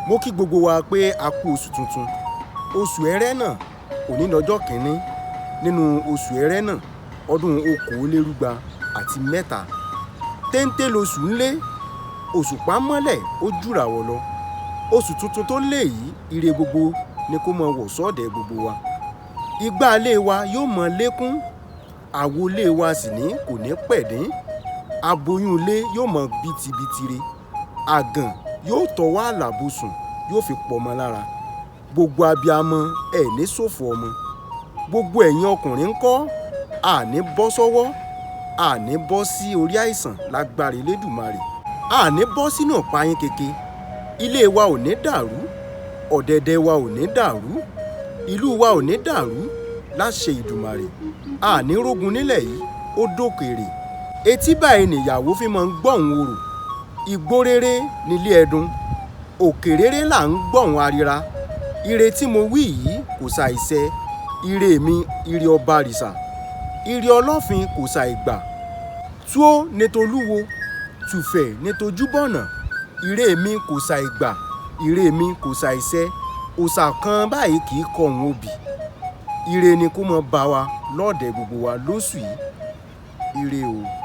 Mo kí gbogbo wa pé a kú oṣù tuntun, oṣù Ẹrẹ́nà. Òní lọ́jọ́ kìíní nínú oṣù Ẹrẹ́nà ọdún 2023. Téńté lóṣù ń lé, òṣùpá mọ́lẹ̀ ó jùràwọ̀ lọ. Oṣù tuntun tó lé yìí, ire gbogbo ni kó mọ wọ̀ sọ́ọ̀dẹ̀ gbogbo wa. Igbá ilé wa yóò mọ lékún, àwo ilé wa sì ní kò ní pẹ̀dín. Aboyún ilé yóò mọ bìtìbìtìrẹ, àgàn yóò tọwọ́ àlàbòsùn yóò fi pọmọ lára. Gbogbo abiamọ ẹ̀ ní ṣòfò ọmọ. Gbogbo ẹ̀yin ọkùnrin ńkọ́, àní bọ́ sọ́wọ́, àní bọ́ sí orí àìsàn lágbára Elédùmarè, àní bọ́ sínú ìpayín keke. Ilé wa ò ní dàrú, ọ̀dẹ̀dẹ̀ wa ò ní dàrú, ìlú wa ò ní dàrú láṣẹ Ìdùmarè. Àní rógun nílẹ̀ yìí, ó dókèrè. Etí báyìí nìyàwó fi máa ń gbọ́hùn orò. Igbó rere nílé ẹdun, òkè rere là ń gbọ́hùn arira. Ire tí mo wí yìí kò ṣàìṣẹ. Ire mi, ire ọba rìṣà, ire ọlọ́fin kò ṣàìgbà. Túó ní tolúwo, tùfẹ̀ ní tojúbọ̀nà. Ire mi kò ṣàìgbà, ire mi kò ṣàìṣẹ. Òòṣà kan báyìí kì í kọhùn obì. Ire ni kó mọ bá wa lọ́ọ̀dẹ̀ gbogbo wa lóṣù yìí. Ire o.